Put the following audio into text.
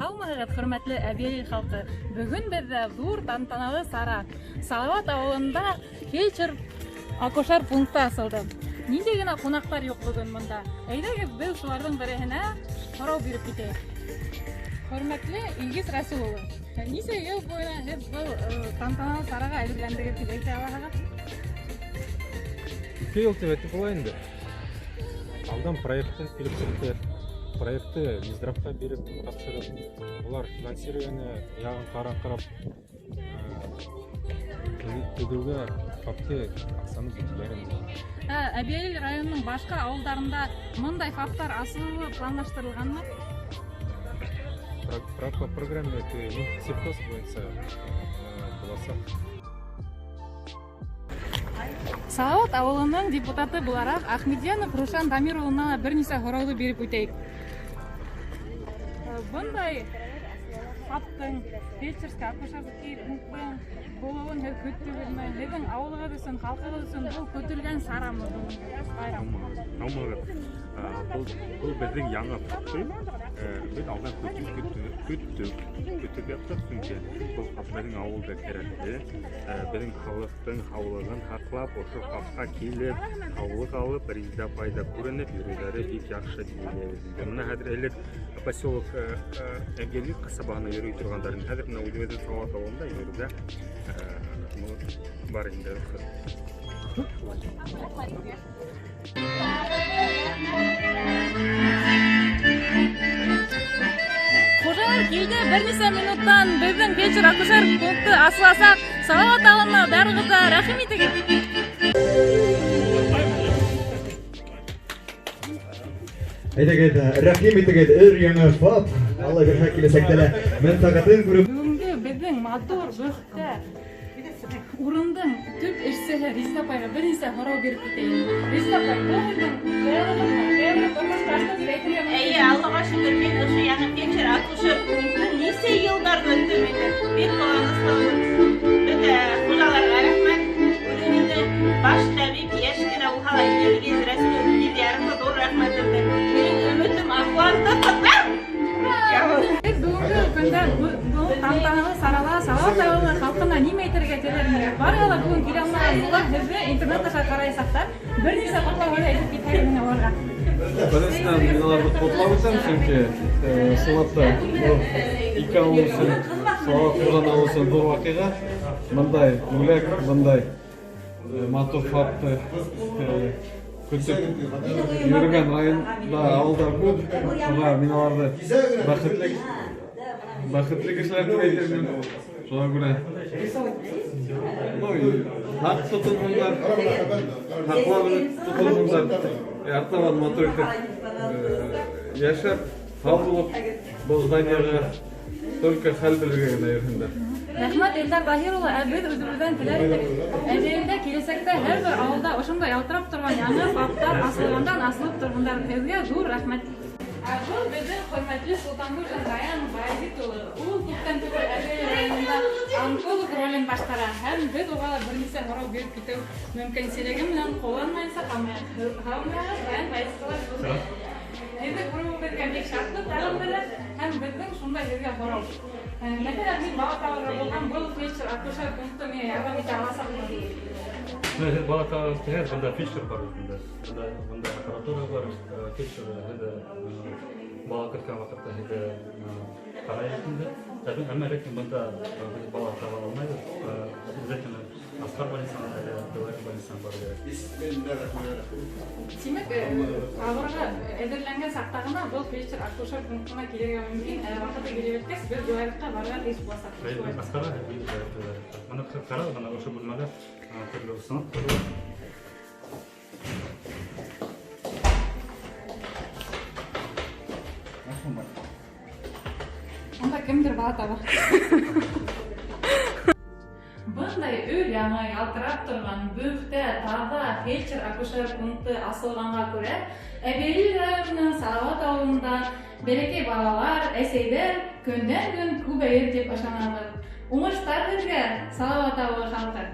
Һаумыһығыҙ, хөрмәтле Әбйәлил халҡы! Бөгөн беҙҙә ҙур тантаналы сара. Салават ауылында фельдшер акушер пункты асылды. Ниндәй генә ҡунаҡтар юҡ бөгөн монда. Әйҙәгеҙ, беҙ шуларҙың береһенә һорау биреп китәйек. Хөрмәтле Илгиз Рәсүл улы, нисә йыл буйына һеҙ был э, тантаналы сараға әҙерләндегеҙ тип әйтә алаһығыҙ? 2 йыл тип әйтеп була инде. Алдан проекты килеп сыҡты. Проекты Минздравҡа биреп тапшырып, улар финансирование яғын ҡарап төҙөүгә ФАПты аҡсаны бүлделәр инде. Ә Әбйәлил районының башҡа ауылдарында мындай ФАПтар асылыуы планлаштырылғанмы? По программе Минсельхоз буйынса буласаҡ. Салават ауылының депутаты булараҡ Ахметзянов Рушан Дамир улына ла бер нисә һорауҙы биреп үтәйек. Бындай ФАПтың, фельдшерско-акушерский пункттың булыуын һеҙ көттөгөҙмө? Һеҙҙең ауылығыҙ өсөн, халҡығыҙ өсөн был көтөлгән сарамы бөгөнгө байрам? Һаумыһығыҙ. Был, был беҙҙең яңы ФАПты. Беҙ алдан көтөп, көттөк, көтөп яттыҡ, сөнки был ФАП беҙҙең ауылда кәрәкле. Беҙҙең халыҡтың һаулығын һаҡлап, ошо ФАПҡа килеп, һаулыҡ алып, Резеда апайҙа күренеп йөрөүҙәре бик яҡшы тип уйлайбыҙ инде. Бына хәҙер элек поселок Әбйәлил ҡасабаһына йөрөй торғандар. Хәҙер бына үҙебеҙҙең Салауат ауылында йөрөүгә бар инде рөхсәт. Хужалар килде, бер нисә минуттан беҙҙең фельдшер-акушер пункты асыласаҡ. Салауат ауылына барығыҙ ҙа рәхим итегеҙ. Әйҙәгеҙ, рәхим итегеҙ, өр-яңы ФАП. Алла бирһә, киләсәктә лә мәнфәғәтен күреп. Бөгөнгө беҙҙең матур, бөхтә урындың төп эшсеһе Резеда апайға бер нисә һорау биреп китәйем. Резеда апай, был һеҙҙең хыялығыҙмы? Хыялығыҙ тормошҡа ашты тип әйтергә мөмкинме? Эйе, Аллаға шөкөр, мин ошо яңы фельдшер-акушер пунктын нисә йылдар көттөм инде. Бик ҡыуаныслыбыҙ. Бөтә хужаларға рәхмәт. Үҙебеҙҙең баш табип йәш кенә булһа ла Илгиз Рәсүл Килдиәровҡа ҙур рәхмәтемде. Минең өмөтөм аҡланды, ҡыҙҙар. Беҙ бөгөнгө көндә был тантаналы сарала Салауат ауылы халҡына нимә әйтергә теләр инегеҙ? Барыһы ла бөгөн килә алмаған булһа, һеҙҙе интернет аша ҡараясаҡтар. Бер нисә ҡотлау һүҙе әйтеп китһәгеҙ ине уларға. Беренсенән, мин уларҙы ҡотлап үтәм, сөнки ысынлап та был ике ауыл өсөн, Салауат Ҡурған ауылы өсөн ҙур ваҡиға. Бындай бүләк, бындай матур ФАПты көтөп йөрөгән районда ауылдар күп. Шуға мин уларҙы бәхетле, бәхетле кешеләр тип әйтер инем. Шуға күрә, ну, һаҡ тотонһондар, һаҡлап тотонһондар, артабан матур итеп йәшәп, һау булып, был зданиеға только хәл белергә генә йөрөһөндәр. Рәхмәт, Илдар Баһир улы, ә беҙ үҙебеҙҙән теләр инек. Әбйәлилдә киләсәктә һәр бер ауылда ошондай ялтырап торған яңы ФАПтар асылғандан асылып торһондар. Һеҙгә ҙур рәхмәт. Ә был беҙҙең хөрмәтле Солтангужин Раян Баязит улы. Ул күптән түгел Әбйәлил районында онколог ролен башҡара. Һәм беҙ уға ла бер нисә һорау биреп китеү мөмкинселеге менән ҡулланмайынса ҡалмайыҡ. Һаумыһығыҙ, Раян Баязит улы. Һеҙҙе күреүебеҙгә бик шатлыҡ тағын бере. Һәм беҙҙең шундай һеҙгә һорау. Мәҫәлән, мин бала табырға булһам, был фельдшер-акушер пункты миңә ярҙам итә аласаҡмы? Һеҙ бала табырға тиһәгеҙ, бында фельдшер бар бында. Бында, бында аппаратура бар, фельдшер һеҙҙе бала көткән ваҡытта һеҙҙе ҡарай инде. Әммә ләкин бында беҙ бала таба алмайбыҙ. Обязательно Асҡар больницаһына әле Белорет больницаһына барыу кәрәк. Тимәк, табырға әҙерләнгән саҡта ғына был фельдшер-акушер пунктына килергә мөмкин. Ә ваҡыты килеп еткәс, беҙ Белоретҡа барырға тейеш буласаҡбыҙ. Шулай, Асҡарға Белоретҡа. Бына ҡара, бына ошо бүлмәлә төрлө установкалар бар. Унда кемдер бала таба. Бындай өр-яңы ялтырап торған бөхтә, таҙа фельдшер-акушер пункты асылғанға күрә, Әбйәлил районының Салауат ауылында бәләкәй балалар, әсәйҙәр көндән-көн күбәйер тип ышанабыҙ. Уңыштар һеҙгә, Салауат ауылы халҡы!